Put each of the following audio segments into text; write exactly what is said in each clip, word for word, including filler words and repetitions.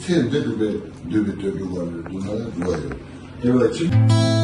ཚེ་འདི་སྒྲུབ་པའི་འདུན་པའི་དོན་སྒྲུབ་པ་ལས་སྒྲུབ་ན་འགྲོ་བ་ཡོད། དེ་བས་ཕྱིར།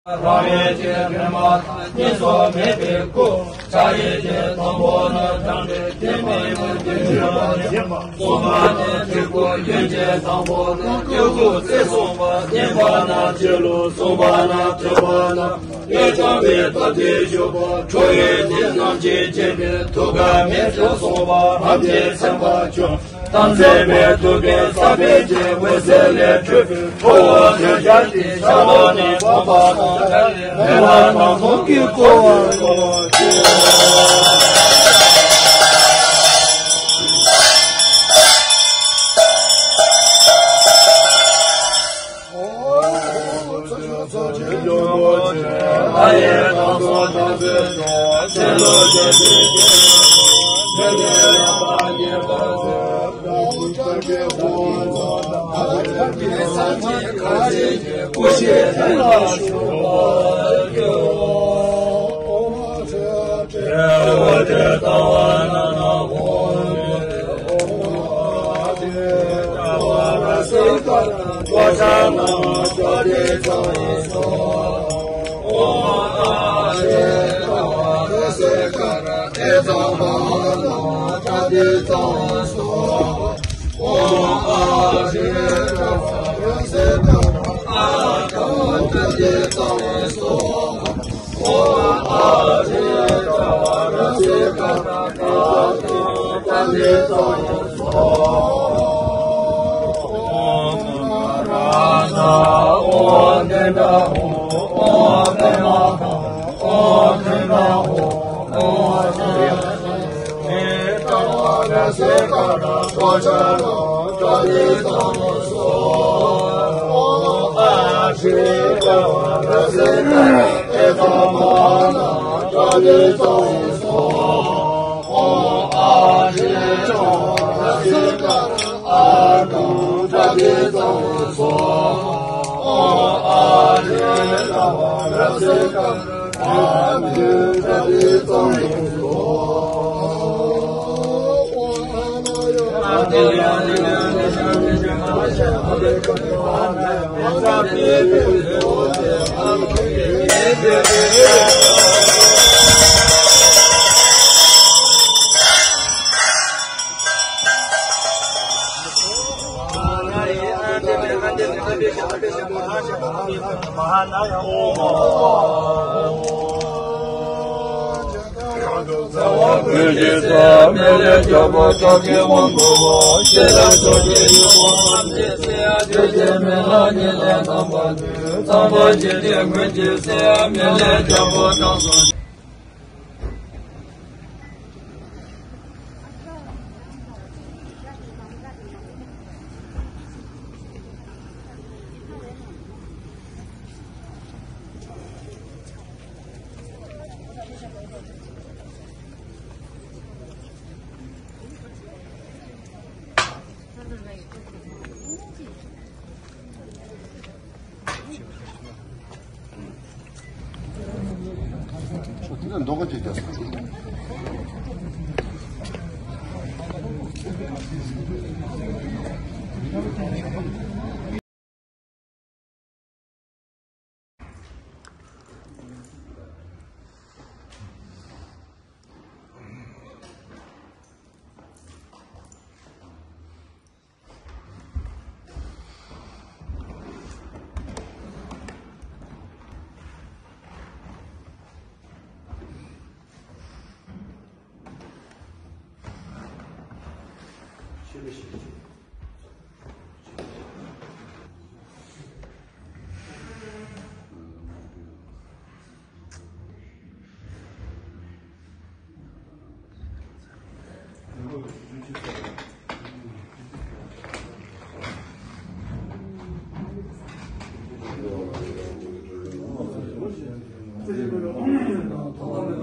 རང་ཡན་གྱི་མེ་མ་ཐག་གཉིས་སུ་མེད་པའི་སྐུ། ཕྱག་གཡས་ཀྱི་དང་པོ་ནི་བྱང་ཆུབ་ཐེག་པའི་སྐུ་དེ་ཡོད་པ་ཡིན། གསུམ་པ་ནི་སྤྲུལ་སྐུ་རྒྱན་གྱི་དང་པོ་ནི་སྤྲུལ་སྐུ་རྩེ་གསུམ་པ། བརྒྱད་པ་ནི་ཆོས་ལུགས། གསུམ་པ་ནི་ཐོས་པ་ནི། ཡེ་སྟོང་པའི་སྟོབས་ཀྱིས་ཞུགས་པ། ཁྲོ་བོའི་སྡེ་རྣམས་ཀྱིས་བཅས་པའི་ཐུགས་ཀར་མེ་དྲུག་སོང་བ། རབ་ཀྱི་སེམས་དཔའ་ཁྱོད། དམ་རྫས་མེ་ཏོག་གི་ས་བོན་གྱི་འོད་ཟེར་ལས་འཕྲོས་པའི་ཁྲོ་བོ་འདོད་ཆགས་ཀྱི་ཤ་རོགས་ནི་ཕོངས་པ་དང་བྲལ་བའི་མེ་ལྷ་སྣ་ཚོགས་ཀྱིས་བསྐོར་བར་ཤོག། བཀྲ་ཤིས་བདེ་ལེགས། བཀྲ་ཤིས་བདེ་ལེགས། བཀྲ་ཤིས་བདེ་ལེགས། བཀྲ་ཤིས་བདེ་ལེགས། བཀྲ་ཤིས་བདེ་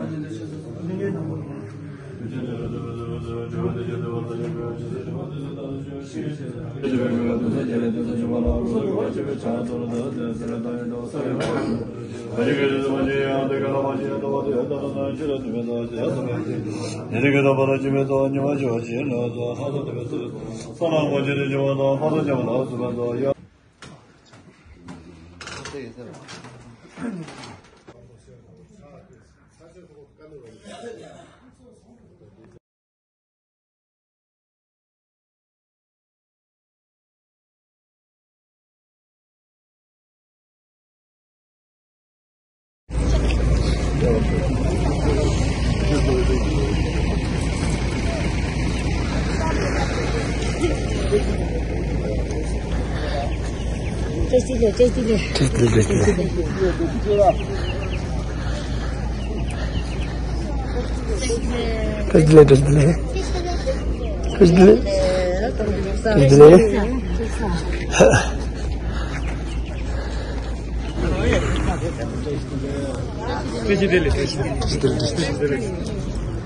ལེགས། བཀྲ་ཤིས་བདེ་ལེགས།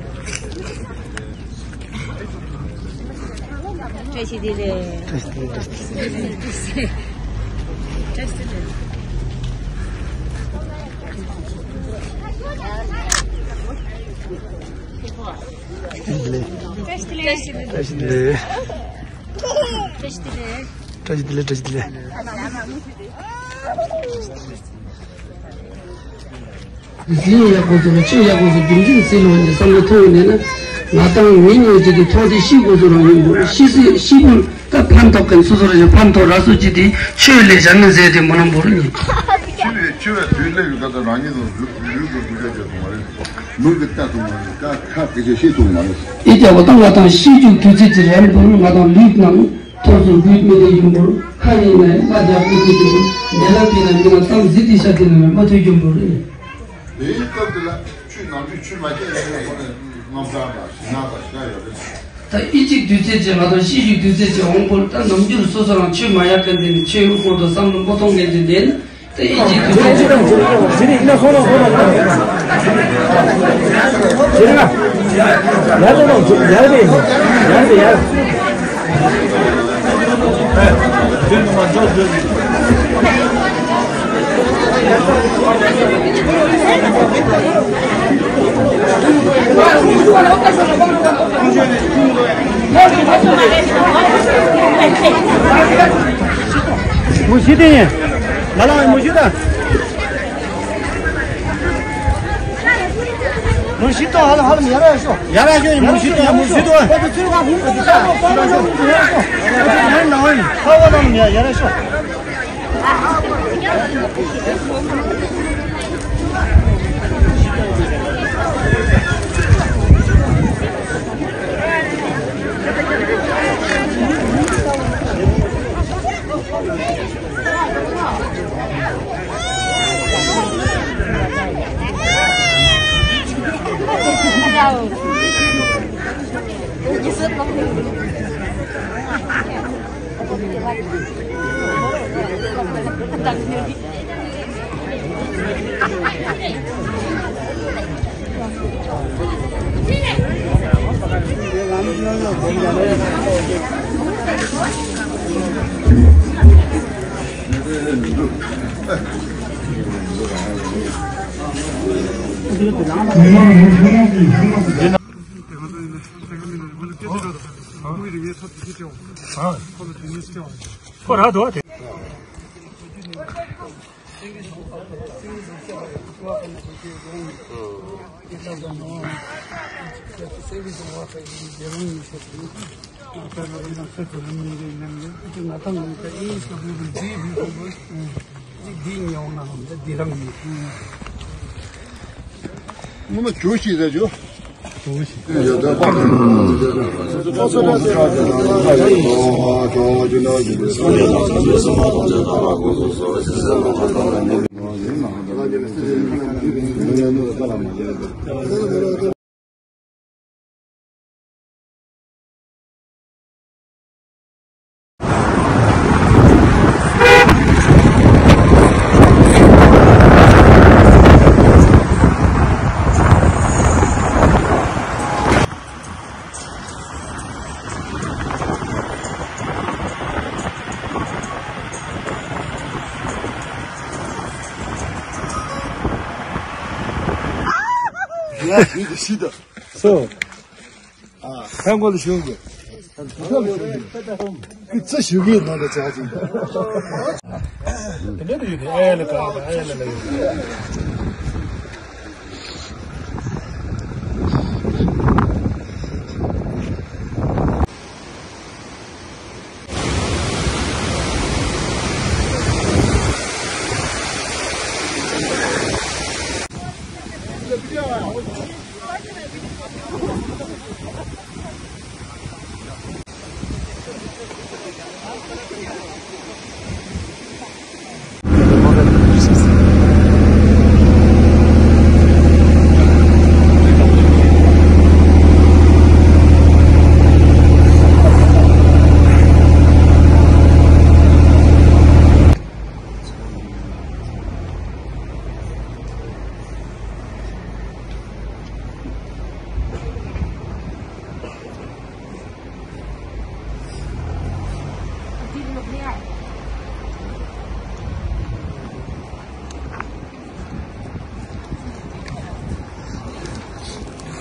བཀྲ་ཤིས་བདེ་ལེགས། བཀྲ་ཤིས་བདེ་ལེགས། བཀྲ་ཤིས་བདེ་ལེགས། བཀྲ་ཤིས་བདེ་ལེགས། བཀྲ་ཤིས་བདེ་ལེགས། བཀྲ་ཤིས་བདེ་ལེགས། བཀྲ་ཤིས་བདེ་ལེགས། བཀྲ་ཤིས་བདེ་ལེགས། བཀྲ་ཤིས་བདེ་ལེགས། བཀྲ་ཤིས་བདེ་ལེགས། བཀྲ་ཤིས་བདེ་ལེགས། བཀྲ་ཤིས་བདེ་ལེགས། བཀྲ་ཤིས་བདེ་ལེགས། གཟི་ཡག་པོ་བཟོ་རོགས། ཆོས་ཡག་པོ་བཟོ། རྒྱུ་འབྲས་སྲིད་ལོ་ནས་བསམ་བློ་ཐོངས་ནས་ན། ང་དང་མི་ཉོ་རྒྱུ་དེ་ཐོག་དེ་ཤི་དགོས་བཟོ་རང་ཡིན་པོ། ཤི་སྲིད་ཤི་དགོས་ད་ཕན་ཐོགས་མཁན་སོ་སོ་ར་ཕན་ཐོགས་ར་སོ་ཅི་དེ་ཆོས་ལས་བྱ་མི་ཟེར་དེ་མོ་ནང་བོར་ཉིན། ཤི་བའི་ཤི་བའི་དུས་སླེབས་ཡོད་ཀ་ད་རང་ཉིད་དང་ལུས་ལུས་དང་ལུས་ཀ་བྱེད་ཐུབ་མ་རེད། མི་གི་ལྟ་ཐུབ་མ་རེད། ཀ་ཁ་དེ་ཚོ་ཤེས་ཐུབ་མ་རེད། ཨེ་ཏེ་འོ་ད་ང་དང་ཤི་རྒྱུ་དུས་ཚོད་ཅི་རན་པོ་ང་དང་ལུས་ནང་། ཐོག་སོ་བུད་མི་དེ་ཡིན་པོར་ཁ་ཡིན་ན་མ་རྒྱག་པོ་དེ་དེ་ནད་ལ་ཕན་ན་མི་ལ་གཏམ་ཟིག་དེ་ཤ་དེ་ན་མ་ཐོས་རྒྱུ་པོ་རེད། དེའི་སྐབས་དེ་ལ་ཆུ་ནམ་རྒྱུན་ཆུ་མ་སྐྱེས་ཡོད་པ་ནས་རྔམ་པ་དང་ཞི་སྣང་དང་ཞི་སྣང་ཡོད་རེད། ད་ཨི་གཅིག་དུས་ཚོད་ཅེས་མ་གཏོགས་ཤི་ཞིག་དུས་ཚོད་ཅེས་འོང་པོར་ད་ནམ་རྒྱུན་སོ་སོ་རང་ཆོས་མ་ཡག་གི་འདི་ནི་ཆོས་ཡོད་སྐོར་དུ་བསམ་བློ་མ་གཏོང་མཁན་ཅིག་འདི་ནི། མུ་བཞི་དེ་ཡིན། ང་ལ་མུ་བཞི་དང་། མུ་བཞི་དང་ཧ་ལམ་ཧ་ལམ་ཡར་ཡར་ཤོག་ཡར་ཡར་ཤོག་མུ་བཞི་དང་མུ་བཞི་དང་། ཨོ་ཙི་ཙི་ར་མུ་ཙི་ཙི་ར་ཡར་ཡར་ཤོག་ཁ་བ་ལམ་ཡར་ཡར་ཤོག་ཁོ་ར་དོ་དེ། སྔོན་མ་ཇོ་ཞིག་རེད་ཇོ། ཡ་ཡི་གི་ཤི་ད། སོ། ཨ། ཐང་གོ་ལ་ཞུགས་གི། ཐང་གོ་ལ་ཞུགས་གི། ཀི་ཙི་ཞུགས་གི་ནང་ལ་ཆགས་ཅིག། དེ་འདྲ་དུ་ཡོད་དེ་ཨ་ཡ་ལ་ག་ཨ་ཡ་ལ་ལ་ཡོད།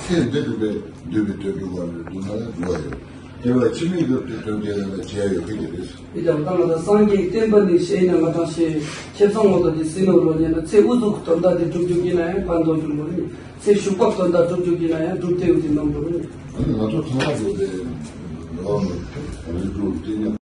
ཚེ་འདི་སྒྲུབ་པའི་འདུལ་བའི་དོན་སྒྲུབ་པ་ལས་སྒྲུབ་ན་འགྲོ་བ་ཡོད། དེ་བས་ཕྱི་མའི་སྒྲུབ་པའི་དོན་དེ་རང་ལ་བྱེད་ཡ་ཡོད་ཀྱི་རེད། དེ་ལྟར་ད་ང་དང་སངས་རྒྱས་བསྟན་པ་འདི་ཞེས་ན་ང་དང་ཞེས་ཁྱེད་ཚང་ངོ་ཐོག་དེ་སྲིད་ནོར་ལོ་ཉན་ན་ཚེ་དབུ་ཟུག་དོན་དག་དེ་སྒྲུབ་རྒྱུ་ཡིན་ན་ཡང་ཕན་ཐོགས་རྒྱུ་མོ་རེད། ཚེ་ཞུགས་པ་དོན་དག་སྒྲུབ་རྒྱུ་ཡིན་ན་ཡང་སྒྲུབ་ཐེ་འུ་དེ་ནོར་མོ་རེད། ང་ཚོ་ཚང་མ་ཡོད་པའི་ལོ་ནོར་རིགས་དྲུག་དེ་ཉམས།